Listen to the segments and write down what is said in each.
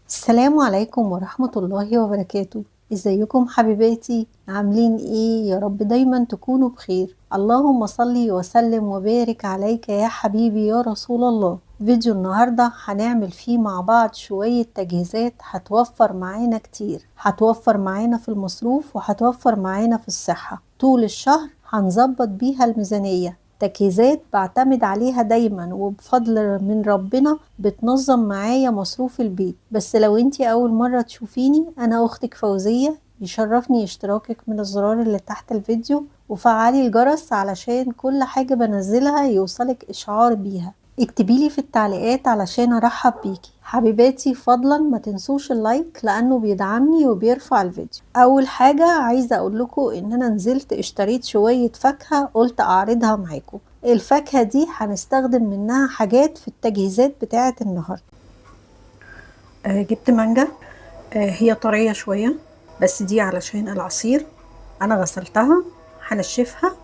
السلام عليكم ورحمة الله وبركاته. ازيكم حبيباتي؟ عاملين ايه؟ يا رب دايما تكونوا بخير. اللهم صلي وسلم وبارك عليك يا حبيبي يا رسول الله. فيديو النهاردة هنعمل فيه مع بعض شوية تجهيزات هتوفر معانا كتير، هتوفر معانا في المصروف وهتوفر معانا في الصحة. طول الشهر هنظبط بيها الميزانية. تجهيزات بعتمد عليها دايما وبفضل من ربنا بتنظم معايا مصروف البيت. بس لو انتي اول مرة تشوفيني، انا اختك فوزية، يشرفني اشتراكك من الزرار اللي تحت الفيديو وفعلي الجرس علشان كل حاجة بنزلها يوصلك اشعار بيها. اكتبيلي في التعليقات علشان ارحب بيكي. حبيباتي فضلا ما تنسوش ال like لانه بيدعمني وبيرفع الفيديو. اول حاجة عايزة اقول لكم ان انا نزلت اشتريت شوية فاكهة قلت اعرضها معاكم. الفاكهة دي هنستخدم منها حاجات في التجهيزات بتاعة النهاردة. جبت مانجا، هي طرية شوية بس دي علشان العصير. انا غسلتها هنشفها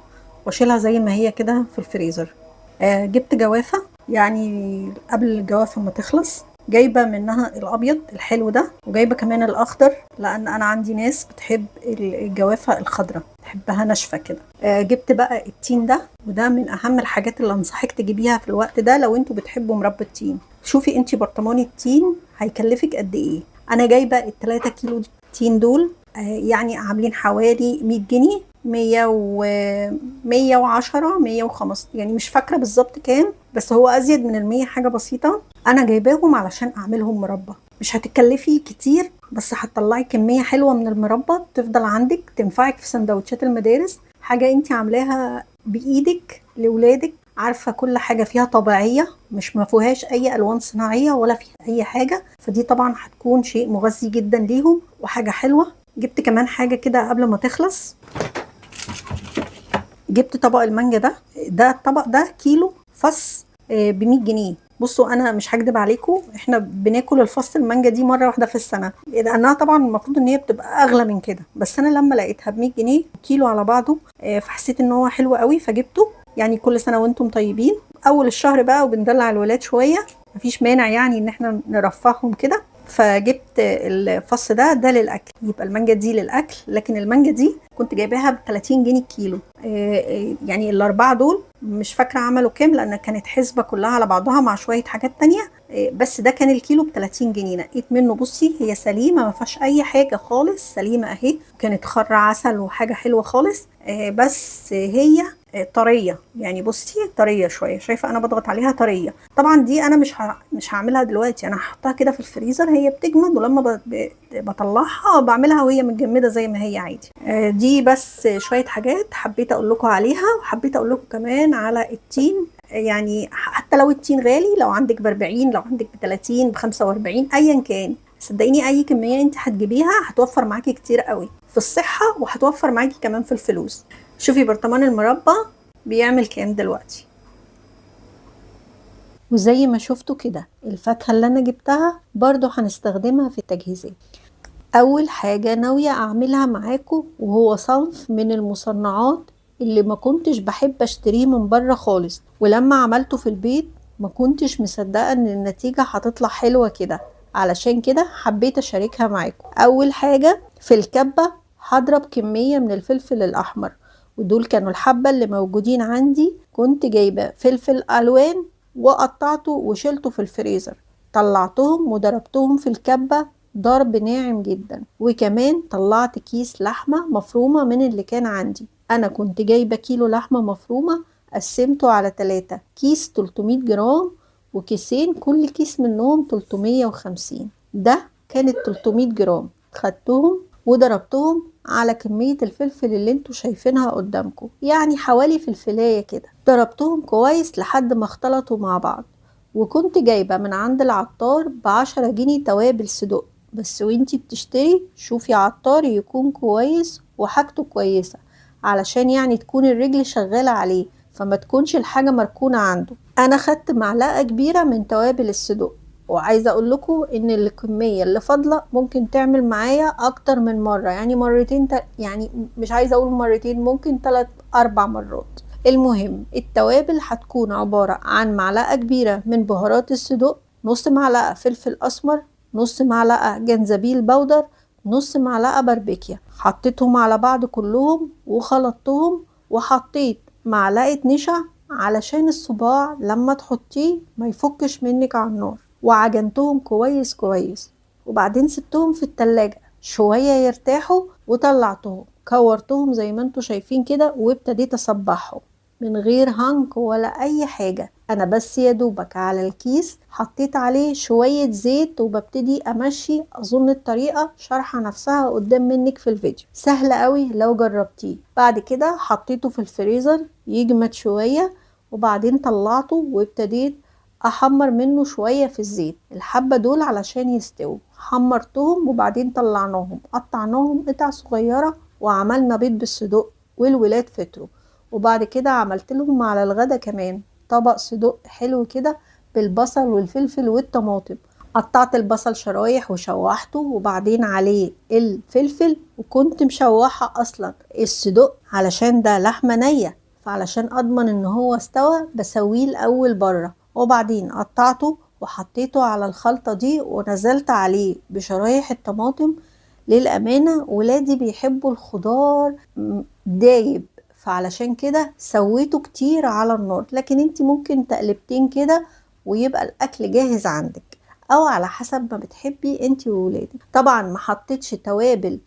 واشيلها زي ما هي كده في الفريزر. جبت جوافة، يعني قبل الجوافة ما تخلص جايبة منها الأبيض الحلو ده، وجايبة كمان الأخضر لأن أنا عندي ناس بتحب الجوافة الخضرة، بتحبها ناشفة كده. جبت بقى التين ده، وده من أهم الحاجات اللي أنصحك تجيبيها في الوقت ده لو انتوا بتحبوا مربى التين. شوفي انتي برطمان التين هيكلفك قد إيه. أنا جايبة ال3 كيلو تين دول، يعني عاملين حوالي 100 جنيه، 110، 105، يعني مش فاكرة بالظبط كام، بس هو أزيد من 100 حاجة بسيطة. أنا جايباهم علشان أعملهم مربى. مش هتكلفي كتير بس هتطلعي كمية حلوة من المربى تفضل عندك تنفعك في سندوتشات المدارس. حاجة انتي عاملاها بإيدك لولادك، عارفة كل حاجة فيها طبيعية، مش ما فيهاش أي ألوان صناعية ولا فيها أي حاجة، فدي طبعا هتكون شيء مغذي جدا ليهم وحاجة حلوة. جبت كمان حاجة كده قبل ما تخلص، جبت طبق المانجا ده. ده الطبق ده كيلو فص ب100 جنيه. بصوا انا مش هكدب عليكم، احنا بناكل الفص المانجا دي مرة واحدة في السنة، لانها طبعا المفروض ان هي بتبقى اغلى من كده، بس انا لما لقيتها ب100 جنيه كيلو على بعضه، فحسيت ان هو حلو قوي فجبته. يعني كل سنة وانتم طيبين. اول الشهر بقى وبندلع الولاد شوية، مفيش مانع يعني ان احنا نرفعهم كده. فجبت الفص ده، ده للاكل، يبقى المانجا دي للاكل. لكن المانجا دي كنت جايباها ب 30 جنيه الكيلو، يعني الاربعة دول مش فاكره عملوا كام لان كانت حسبه كلها على بعضها مع شوية حاجات تانية، بس ده كان الكيلو ب 30 جنيه. نقيت منه، بصي هي سليمة ما فيهاش اي حاجة خالص، سليمة اهي، كانت خر عسل وحاجه حلوة خالص، بس هي طرية، يعني بصي طرية شوية، شايفه انا بضغط عليها طرية. طبعا دي انا مش هعملها دلوقتي، انا هحطها كده في الفريزر هي بتجمد، ولما بطلعها بعملها وهي متجمده زي ما هي عادي. دي بس شوية حاجات حبيت اقول لكم عليها، وحبيت اقول لكم كمان على التين. يعني حتى لو التين غالي، لو عندك ب40، لو عندك ب30، ب45، ايا كان، صدقيني اي كمية انت هتجيبيها هتوفر معاكي كتير قوي في الصحة، وهتوفر معاكي كمان في الفلوس. شوفي برطمان المربى بيعمل كام دلوقتي. وزي ما شفتوا كده الفاكهة اللي انا جبتها برضو هنستخدمها في التجهيزات. اول حاجة ناوية اعملها معاكم، وهو صنف من المصنعات اللي ما كنتش بحب اشتريه من بره خالص، ولما عملته في البيت ما كنتش مصدقة ان النتيجة هتطلع حلوة كده، علشان كده حبيت اشاركها معاكم. اول حاجة في الكبة هضرب كمية من الفلفل الاحمر، ودول كانوا الحبة اللي موجودين عندي. كنت جايبة فلفل ألوان وقطعته وشيلته في الفريزر، طلعتهم وضربتهم في الكبة ضرب ناعم جدا. وكمان طلعت كيس لحمة مفرومة من اللي كان عندي، أنا كنت جايبة كيلو لحمة مفرومة قسمته على 3، كيس 300 جرام وكيسين، كل كيس منهم 350، ده كانت 300 جرام. خدتهم وضربتهم على كمية الفلفل اللي انتوا شايفينها قدامكم، يعني حوالي فلفلاية كده. ضربتهم كويس لحد ما اختلطوا مع بعض. وكنت جايبة من عند العطار ب10 جنيه توابل صدق، بس وانتي بتشتري شوفي عطار يكون كويس وحاجته كويسة، علشان يعني تكون الرجل شغالة عليه، فما تكونش الحاجة مركونة عنده. انا خدت معلقة كبيرة من توابل الصدق، وعايزة اقول لكم ان الكمية اللي فاضلة ممكن تعمل معايا اكتر من مرة، يعني مرتين يعني مش عايزة اقول مرتين، ممكن 3-4 مرات. المهم التوابل هتكون عبارة عن معلقة كبيرة من بهارات الصدق، نص معلقة فلفل اسمر، نص معلقة جنزبيل بودر، نص معلقة باربيكيا. حطيتهم على بعض كلهم وخلطتهم، وحطيت معلقة نشا علشان الصباع لما تحطيه ما يفكش منك على النار، وعجنتهم كويس كويس. وبعدين سبتهم في التلاجة شوية يرتاحوا، وطلعتهم كورتهم زي ما انتوا شايفين كده، وابتديت اصبعهم من غير هنك ولا اي حاجة. انا بس يا دوبك على الكيس حطيت عليه شوية زيت وببتدي امشي. اظن الطريقة شارحة نفسها قدام منك في الفيديو، سهلة قوي لو جربتيه. بعد كده حطيته في الفريزر يجمد شوية، وبعدين طلعته وابتديت احمر منه شوية في الزيت الحبة دول علشان يستووا. حمرتهم وبعدين طلعناهم، قطعناهم قطع صغيرة، وعملنا بيض بالصدق والولاد فطروا. وبعد كده عملت لهم على الغدا كمان طبق صدق حلو كده بالبصل والفلفل والطماطم. قطعت البصل شرايح وشوحته، وبعدين عليه الفلفل، وكنت مشوحة اصلا الصدق علشان ده لحمة نية، فعلشان اضمن ان هو استوى بسويه الاول بره. وبعدين قطعته وحطيته على الخلطة دي، ونزلت عليه بشرايح الطماطم. للأمانة ولادي بيحبوا الخضار دايب، فعلشان كده سويته كتير على النار، لكن انت ممكن تقلبتين كده ويبقى الاكل جاهز عندك، او على حسب ما بتحبي انت وولادك. طبعا ما حطيتش توابل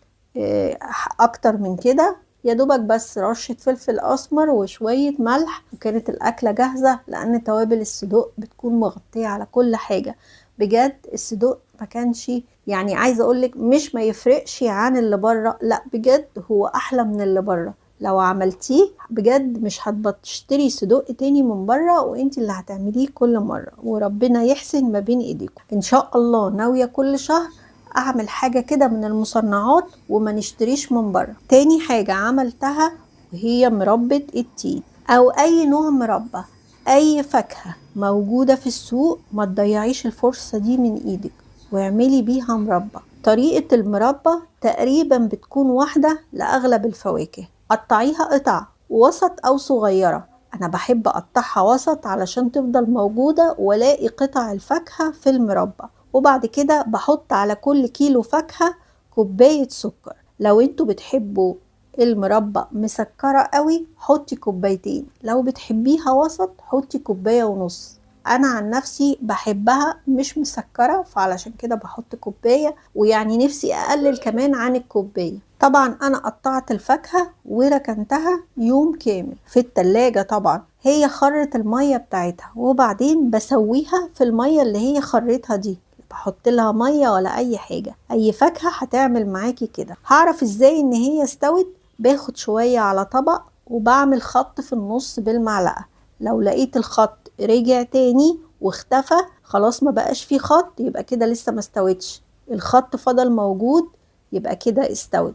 اكتر من كده، يا دوبك بس رشة فلفل اسمر وشوية ملح، وكانت الاكلة جاهزة، لان توابل الصدق بتكون مغطية على كل حاجة. بجد الصدق ما كانش يعني عايزة اقولك مش ما يفرقش عن اللي بره، لا بجد هو احلى من اللي بره. لو عملتيه بجد مش هتشتري صدق تاني من بره، وانت اللي هتعمليه كل مرة، وربنا يحسن ما بين ايديكم ان شاء الله. ناوية كل شهر اعمل حاجة كده من المصنعات وما نشتريش من بره. تاني حاجة عملتها وهي مربى التين، او اي نوع مربى، اي فاكهة موجودة في السوق ما تضيعيش الفرصة دي من ايدك واعملي بيها مربى. طريقة المربى تقريبا بتكون واحدة لأغلب الفواكه. قطعيها قطع وسط أو صغيرة، أنا بحب أقطعها وسط علشان تفضل موجودة ولاقي قطع الفاكهة في المربى. وبعد كده بحط على كل كيلو فاكهة كوباية سكر. لو انتوا بتحبوا المربى مسكرة قوي حطي كوبايتين، لو بتحبيها وسط حطي كوباية ونص. انا عن نفسي بحبها مش مسكرة فعلشان كده بحط كوباية، ويعني نفسي اقلل كمان عن الكوباية. طبعا انا قطعت الفاكهة وركنتها يوم كامل في التلاجة، طبعا هي خرت المية بتاعتها، وبعدين بسويها في المية اللي هي خرتها دي، بحط لها مية ولا اي حاجة. اي فاكهة هتعمل معاكي كده. هعرف ازاي ان هي استوت؟ باخد شوية على طبق وبعمل خط في النص بالمعلقة، لو لقيت الخط رجع تاني واختفى خلاص ما بقاش فيه خط، يبقى كده لسه ما استوتش. الخط فضل موجود يبقى كده استوت.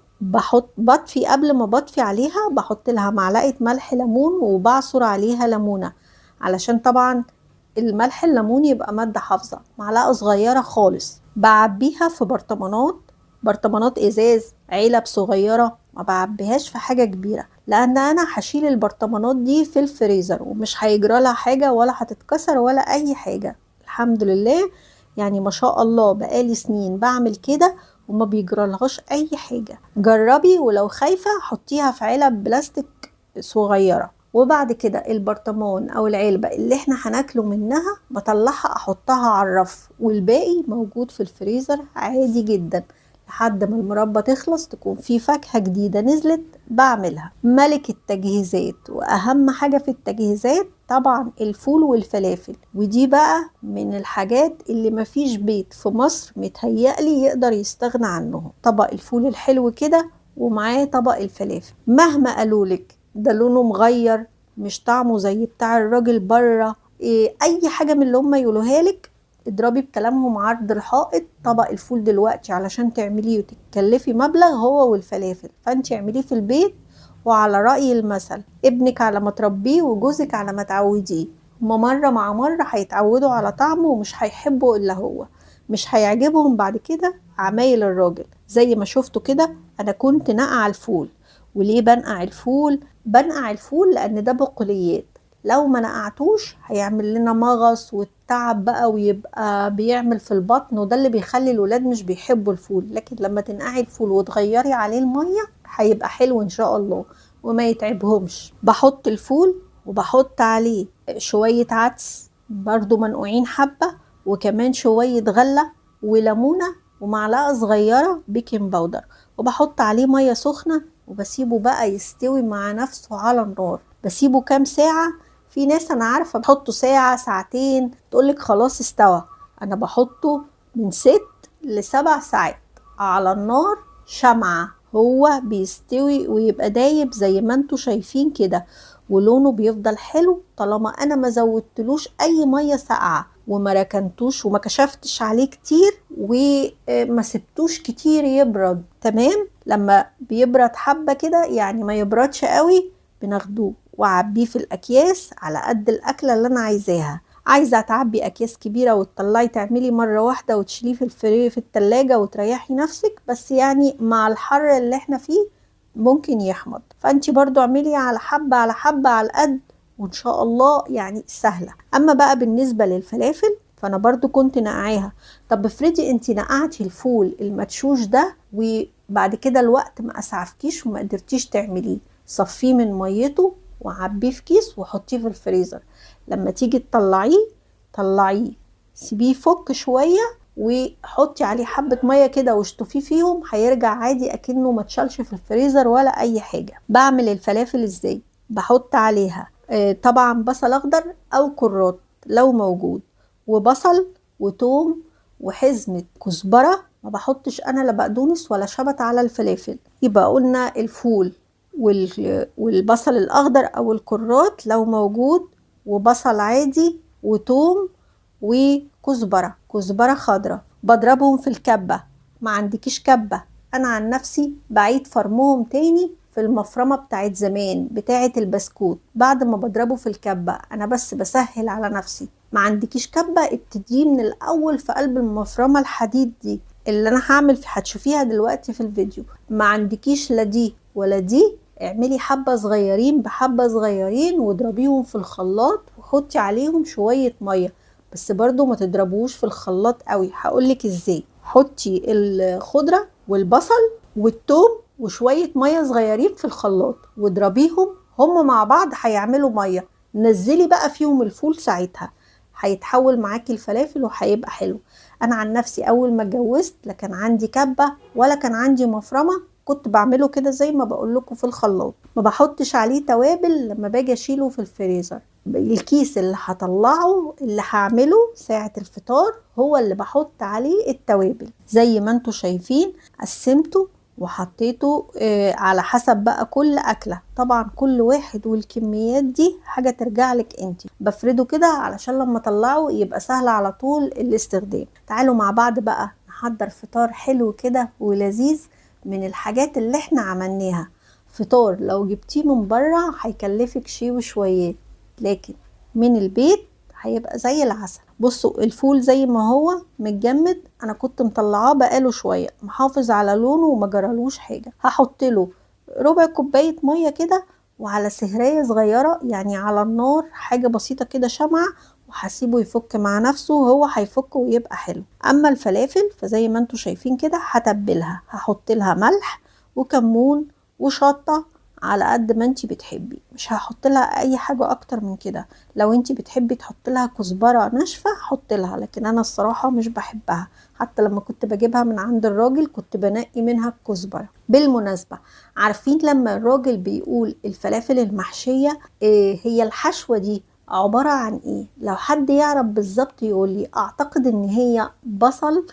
بطفي قبل ما بطفي عليها بحط لها معلقة ملح ليمون وبعصر عليها ليمونة، علشان طبعا الملح الليمون يبقى مادة حافظة، معلقة صغيرة خالص. بعبيها في برطمانات، برطمانات ازاز، علب صغيرة، ما بعبيهاش في حاجة كبيرة، لان انا هشيل البرطمانات دي في الفريزر ومش هيجرى لها حاجة ولا هتتكسر ولا اي حاجة. الحمد لله يعني ما شاء الله بقالي سنين بعمل كده وما بيجرالهاش اي حاجة. جربي، ولو خايفة حطيها في علب بلاستيك صغيرة. وبعد كده البرطمان او العلبة اللي احنا هناكله منها بطلعها احطها على الرف، والباقي موجود في الفريزر عادي جدا لحد ما المربى تخلص، تكون في فاكهة جديدة نزلت بعملها. ملك التجهيزات، واهم حاجة في التجهيزات طبعا الفول والفلافل، ودي بقى من الحاجات اللي مفيش بيت في مصر متهيألي يقدر يستغنى عنهم. طبق الفول الحلو كده ومعاه طبق الفلافل، مهما قالولك ده لونه مغير، مش طعمه زي بتاع الراجل بره، إيه اي حاجة من اللي هم يقولوها لك اضربي بكلامهم عرض الحائط. طبق الفول دلوقتي علشان تعمليه وتتكلفي مبلغ هو والفلافل، فانت اعمليه في البيت. وعلى رأي المثل ابنك على ما تربيه وجوزك على ما تعوديه، هما مرة مع مرة هيتعودوا على طعمه ومش هيحبوا الا هو، مش هيعجبهم بعد كده عمايل الراجل. زي ما شفتوا كده انا كنت نقع الفول. وليه بنقع الفول؟ بنقع الفول لان ده بقوليات، لو ما نقعتوش هيعمل لنا مغص والتعب بقى، ويبقى بيعمل في البطن، وده اللي بيخلي الولاد مش بيحبوا الفول. لكن لما تنقعي الفول وتغيري عليه المية هيبقى حلو ان شاء الله وما يتعبهمش. بحط الفول وبحط عليه شوية عدس برضو منقوعين حبة، وكمان شوية غلة وليمونة ومعلقة صغيرة baking powder، وبحط عليه مية سخنة وبسيبه بقى يستوي مع نفسه على النار. بسيبه كام ساعة، في ناس انا عارفة بحطه ساعة ساعتين تقولك خلاص استوى، انا بحطه من 6 ل7 ساعات على النار شمعة، هو بيستوي ويبقى دايب زي ما انتوا شايفين كده، ولونه بيفضل حلو طالما انا ما زودتلوش اي مية ساقعة وما ركنتوش وما كشفتش عليه كتير وما سبتوش كتير يبرد. تمام، لما بيبرد حبة كده يعني ما يبردش قوي بناخدوه وعبيه في الاكياس على قد الاكلة اللي انا عايزاها. عايزة تعبي اكياس كبيرة وتطلعي تعملي مرة واحدة وتشيليه في التلاجة وتريحي نفسك، بس يعني مع الحر اللي احنا فيه ممكن يحمض، فانتي برضو اعملي على حبة على حبة على القد وان شاء الله يعني سهلة. اما بقى بالنسبة للفلافل فانا برضو كنت نقعاها. طب افرضي انتي نقعتي الفول المدشوش ده وبعد كده الوقت ما اسعفكيش وما قدرتيش تعمليه، صفيه من ميته وعبيه في كيس وحطيه في الفريزر. لما تيجي تطلعيه طلعيه سيبيه يفك شوية وحطي عليه حبة مية كده واشطفيه فيهم، هيرجع عادي اكنه ما اتشالش في الفريزر ولا اي حاجة. بعمل الفلافل ازاي؟ بحط عليها طبعا بصل اخضر او كرات لو موجود، وبصل وتوم وحزمة كزبرة. ما بحطش انا لا بقدونس ولا شبت على الفلافل. يبقى قلنا الفول والبصل الاخضر او الكرات لو موجود، وبصل عادي وتوم وكزبرة، كزبرة خضراء. بضربهم في الكبة. ما عندكيش كبة، انا عن نفسي بعيد فرمهم تاني في المفرمة بتاعت زمان بتاعت البسكوت بعد ما بضربه في الكبة، انا بس بسهل على نفسي. ما عندكيش كبة ابتديه من الاول في قلب المفرمة الحديد دي اللي انا هعمل في، هتشوفيها دلوقتي في الفيديو. ما عندكيش لا دي ولا دي، اعملي حبة صغيرين بحبة صغيرين واضربيهم في الخلاط وحطي عليهم شوية مية، بس برضو ما تضربوش في الخلاط قوي، هقولك ازاي. حطي الخضرة والبصل والثوم وشوية مية صغيرين في الخلاط واضربيهم هم مع بعض، هيعملوا مية. نزلي بقى فيهم الفول، ساعتها هيتحول معاكي الفلافل وهيبقى حلو. انا عن نفسي اول ما اتجوزت لا كان عندي كبة ولا كان عندي مفرمة، كنت بعمله كده زي ما بقول لكم في الخلاط، ما بحطش عليه توابل لما باجي اشيله في الفريزر. الكيس اللي هطلعه اللي هعمله ساعة الفطار هو اللي بحط عليه التوابل. زي ما انتوا شايفين قسمته وحطيته على حسب بقى كل أكلة، طبعا كل واحد والكميات دي حاجة ترجع لك انتي. بفرده كده علشان لما اطلعه يبقى سهل على طول الاستخدام. تعالوا مع بعض بقى نحضر فطار حلو كده ولذيذ من الحاجات اللي احنا عملناها. فطار لو جبتيه من بره هيكلفك شي وشويات، لكن من البيت هيبقى زي العسل. بصوا الفول زي ما هو متجمد، انا كنت مطلعاه بقاله شوية، محافظ على لونه وما جرالوش حاجة. هحط له ربع كوباية مية كده وعلى سهريه صغيرة يعني على النار، حاجة بسيطة كده شمعة، وهسيبه يفك مع نفسه، وهو هيفك ويبقى حلو. اما الفلافل فزي ما انتوا شايفين كده هتبلها، هحط لها ملح وكمون وشطه على قد ما انتي بتحبي، مش هحط لها اي حاجة اكتر من كده. لو انتي بتحبي تحط لها كزبره ناشفة حط لها، لكن انا الصراحة مش بحبها، حتى لما كنت بجيبها من عند الراجل كنت بنقي منها الكزبره. بالمناسبة عارفين لما الراجل بيقول الفلافل المحشيه إيه هي الحشوه دي عبارة عن ايه؟ لو حد يعرف بالظبط يقول لي. اعتقد ان هي بصل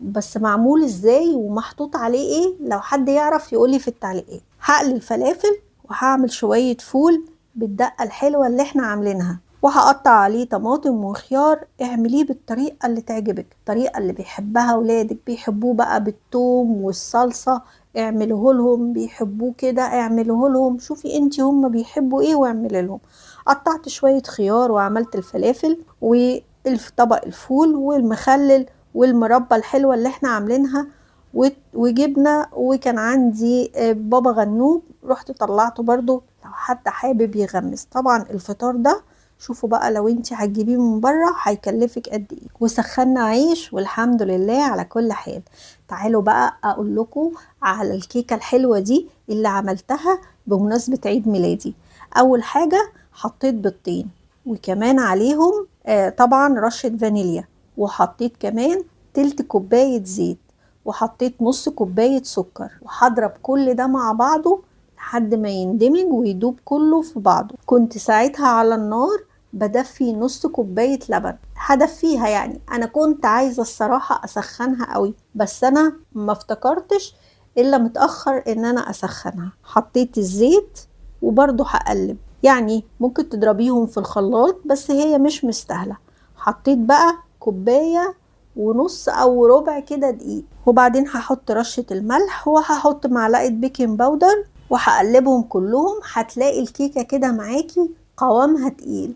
بس معمول ازاي ومحطوط عليه ايه، لو حد يعرف يقول لي في التعليقات. هقلي الفلافل وهعمل شوية فول بالدقة الحلوة اللي احنا عاملينها، وهقطع عليه طماطم وخيار. اعمليه بالطريقة اللي تعجبك، الطريقة اللي بيحبها ولادك، بيحبوه بقى بالثوم والصلصة اعملوه لهم، بيحبوه كده اعملوه لهم، شوفي انتي هم بيحبوا ايه واعملي لهم. قطعت شوية خيار وعملت الفلافل وطبق الفول والمخلل والمربى الحلوة اللي احنا عاملينها. وجبنة، وكان عندي بابا غنوج رحت طلعته برضو لو حد حابب يغمس. طبعا الفطار ده شوفوا بقى لو انتي هتجيبيه من بره هيكلفك قد ايه. وسخنا عيش والحمد لله على كل حال. تعالوا بقى اقول لكم على الكيكه الحلوة دي اللي عملتها بمناسبة عيد ميلادي. اول حاجة حطيت بيضتين، وكمان عليهم طبعا رشه فانيليا، وحطيت كمان تلت كوباية زيت، وحطيت نص كوباية سكر، وهضرب كل ده مع بعضه لحد ما يندمج ويدوب كله في بعضه. كنت ساعتها على النار بدفي نص كوباية لبن، هدفيها يعني انا كنت عايزة الصراحة اسخنها قوي، بس انا ما افتكرتش الا متأخر ان انا اسخنها. حطيت الزيت وبرضو هقلب، يعني ممكن تضربيهم في الخلاط بس هي مش مستاهلة. حطيت بقى كوباية ونص او ربع كده دقيق، وبعدين هحط رشة الملح، وهحط معلقة baking powder، وهقلبهم كلهم. هتلاقي الكيكة كده معاكي قوامها تقيل.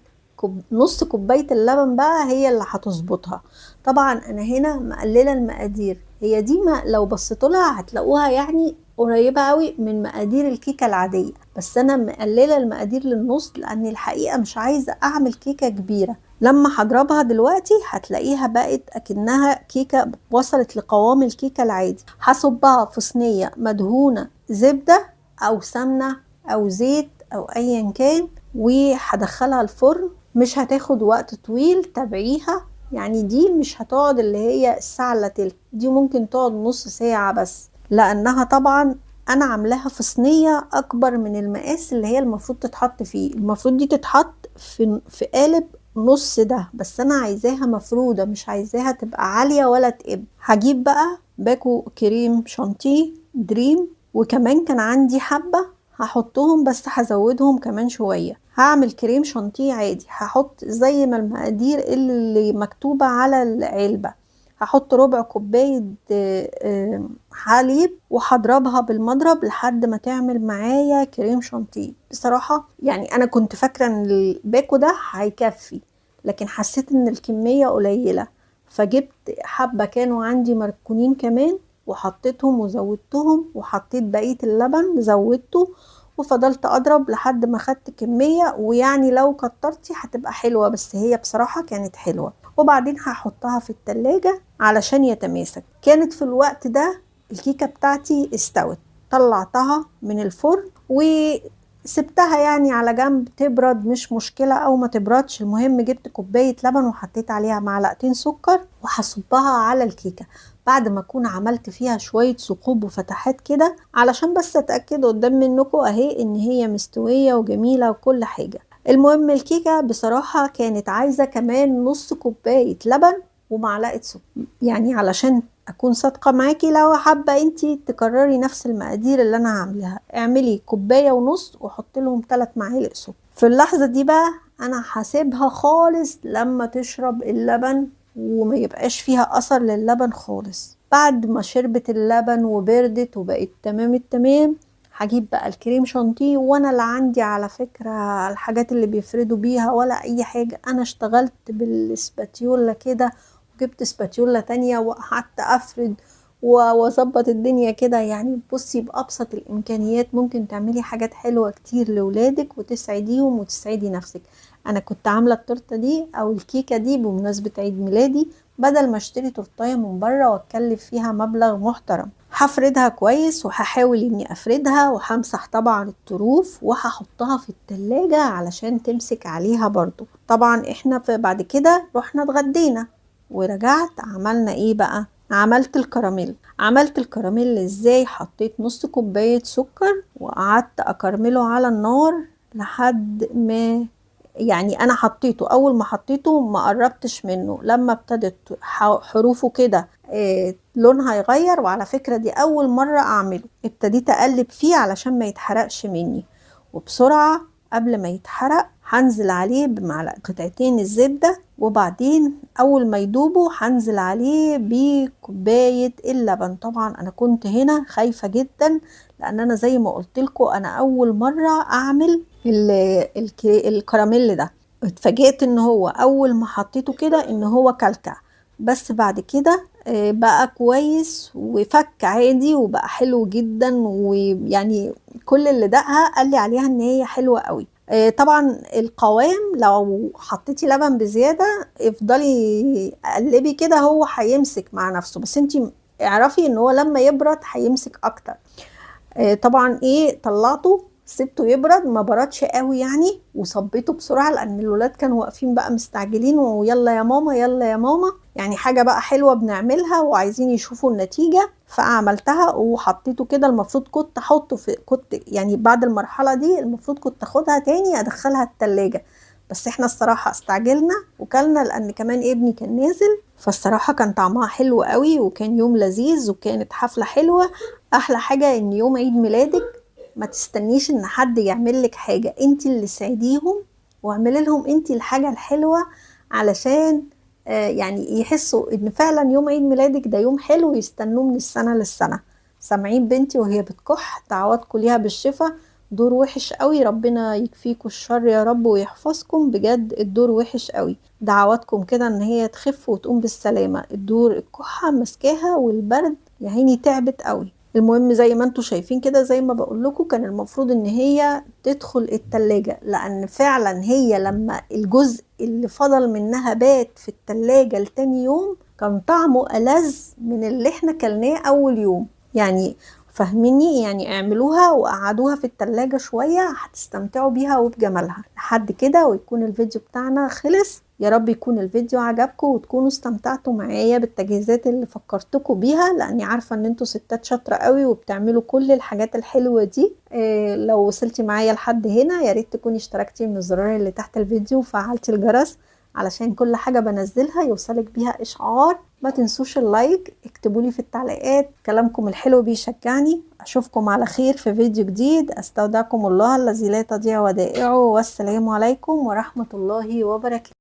نص كوباية اللبن بقى هي اللي هتظبطها. طبعا انا هنا مقللة المقادير، هي دي ما لو بصيتوا لها هتلاقوها يعني قريبة قوي من مقادير الكيكة العادية، بس انا مقللة المقادير للنص لان الحقيقة مش عايزة اعمل كيكة كبيرة. لما هضربها دلوقتي هتلاقيها بقت اكنها كيكة وصلت لقوام الكيكة العادي. هصبها في صينية مدهونة زبدة او سمنة او زيت او ايا كان، وهدخلها الفرن. مش هتاخد وقت طويل، تابعيها يعني دي مش هتقعد اللي هي الساعة الا تلت، دي ممكن تقعد نص ساعة بس، لانها طبعا انا عاملاها في صينية اكبر من المقاس اللي هي المفروض تتحط فيه. المفروض دي تتحط في قالب نص ده، بس انا عايزاها مفرودة، مش عايزاها تبقى عالية ولا تقب. هجيب بقى باكو كريم شانتيه دريم، وكمان كان عندي حبة هحطهم بس هزودهم كمان شوية. هعمل كريم شانتيه عادي، هحط زي ما المقادير اللي مكتوبة على العلبة. هحط ربع كوباية حليب، وهضربها بالمضرب لحد ما تعمل معايا كريم شانتيه. بصراحة يعني أنا كنت فاكرة إن الباكو ده هيكفي، لكن حسيت إن الكمية قليلة، فجبت حبة كانوا عندي مركونين كمان وحطيتهم وزودتهم، وحطيت بقية اللبن زودته، وفضلت أضرب لحد ما خدت كمية. ويعني لو كترتي هتبقى حلوة، بس هي بصراحة كانت حلوة. وبعدين هحطها في التلاجة علشان يتماسك. كانت في الوقت ده الكيكة بتاعتي استوت، طلعتها من الفرن وسبتها يعني على جنب تبرد، مش مشكلة أو ما تبردش. المهم جبت كوباية لبن وحطيت عليها معلقتين سكر، وهصبها على الكيكة بعد ما اكون عملت فيها شوية ثقوب وفتحات كده، علشان بس اتأكد قدام منكم اهي ان هي مستوية وجميلة وكل حاجة. المهم الكيكة بصراحة كانت عايزة كمان نص كوباية لبن ومعلقة سكر، يعني علشان اكون صادقة معاكي لو حابة انتي تكرري نفس المقادير اللي انا هعملها، اعملي كوباية ونص وحطي لهم 3 معالق سكر. في اللحظة دي بقى انا هسيبها خالص لما تشرب اللبن وما يبقاش فيها اثر للبن خالص. بعد ما شربت اللبن وبردت وبقت تمام التمام، هجيب بقى الكريم شانتيه. وانا لا عندي على فكرة الحاجات اللي بيفردوا بيها ولا اي حاجة، انا اشتغلت بالسباتيولا كده، وجبت سباتيولا تانية وقعدت افرد واظبط الدنيا كده. يعني بصي بابسط الامكانيات ممكن تعملي حاجات حلوة كتير لولادك وتسعديهم وتسعدي نفسك. انا كنت عاملة التورتة دي او الكيكة دي بمناسبة عيد ميلادي، بدل ما اشتري تورتايه من بره واتكلف فيها مبلغ محترم. هفردها كويس وهحاول اني افردها، وهمسح طبعا الطروف، وهحطها في التلاجة علشان تمسك عليها برضو. طبعا احنا بعد كده رحنا اتغدينا، ورجعت عملنا ايه بقى؟ عملت الكراميل. عملت الكراميل ازاي؟ حطيت نص كوباية سكر وقعدت اكرمله على النار لحد ما يعني انا حطيته، اول ما حطيته ما قربتش منه، لما ابتدت حروفه كده لونها يغير. وعلى فكرة دي اول مرة اعمله، ابتديت اقلب فيه علشان ما يتحرقش مني، وبسرعة قبل ما يتحرق هنزل عليه بمعلقة قطعتين الزبدة، وبعدين اول ما يدوبوا هنزل عليه بكوباية اللبن. طبعا انا كنت هنا خايفة جدا، لان انا زي ما قلت لكم انا اول مرة اعمل الكراميل ده. اتفاجئت ان هو اول ما حطيته كده ان هو كلكع، بس بعد كده بقى كويس وفك عادي وبقى حلو جدا، ويعني كل اللي دقها قال لي عليها ان هي حلوة قوي. طبعا القوام لو حطيتي لبن بزيادة افضلي قلبي كده هو هيمسك مع نفسه، بس انتي اعرفي ان هو لما يبرد هيمسك اكتر. طبعا طلعته سبته يبرد، ما بردش قوي يعني، وصبيته بسرعة لان الولاد كانوا واقفين بقى مستعجلين، ويلا يا ماما يلا يا ماما، يعني حاجة بقى حلوة بنعملها وعايزين يشوفوا النتيجة. فعملتها وحطيته كده. المفروض كنت احطه في، كنت يعني بعد المرحلة دي المفروض كنت اخدها تاني ادخلها التلاجة، بس احنا الصراحة استعجلنا وكلنا لان كمان ابني كان نازل. فالصراحه كان طعمها حلو قوي، وكان يوم لذيذ، وكانت حفلة حلوة. احلى حاجة ان يوم عيد ميلادك ما تستنيش ان حد يعمل لك حاجة، انت اللي ساعديهم واعملي لهم انت الحاجة الحلوة، علشان يعني يحسوا ان فعلا يوم عيد ميلادك ده يوم حلو يستنوه من السنة للسنة. سامعين بنتي وهي بتكح، دعواتكم ليها بالشفاء. دور وحش قوي، ربنا يكفيكم الشر يا رب ويحفظكم، بجد الدور وحش قوي. دعواتكم كده ان هي تخف وتقوم بالسلامة. الدور الكحه مسكاها والبرد يا عيني تعبت قوي. المهم زي ما انتوا شايفين كده، زي ما بقول لكم كان المفروض ان هي تدخل التلاجة، لان فعلا هي لما الجزء اللي فضل منها بات في التلاجة لتاني يوم كان طعمه ألذ من اللي احنا كلناه اول يوم. يعني فاهميني؟ يعني اعملوها وقعدوها في التلاجة شوية هتستمتعوا بيها وبجمالها. لحد كده ويكون الفيديو بتاعنا خلص. يا رب يكون الفيديو عجبكم وتكونوا استمتعتوا معايا بالتجهيزات اللي فكرتكم بيها، لاني عارفة ان انتوا ستات شاطرة قوي وبتعملوا كل الحاجات الحلوة دي. لو وصلتي معايا لحد هنا يا ريت تكوني اشتركتي من الزرار اللي تحت الفيديو وفعلتي الجرس علشان كل حاجة بنزلها يوصلك بيها اشعار. ما تنسوش ال like، اكتبولي في التعليقات، كلامكم الحلو بيشجعني. اشوفكم على خير في فيديو جديد. استودعكم الله الذي لا تضيع ودائعه، والسلام عليكم ورحمة الله وبركاته.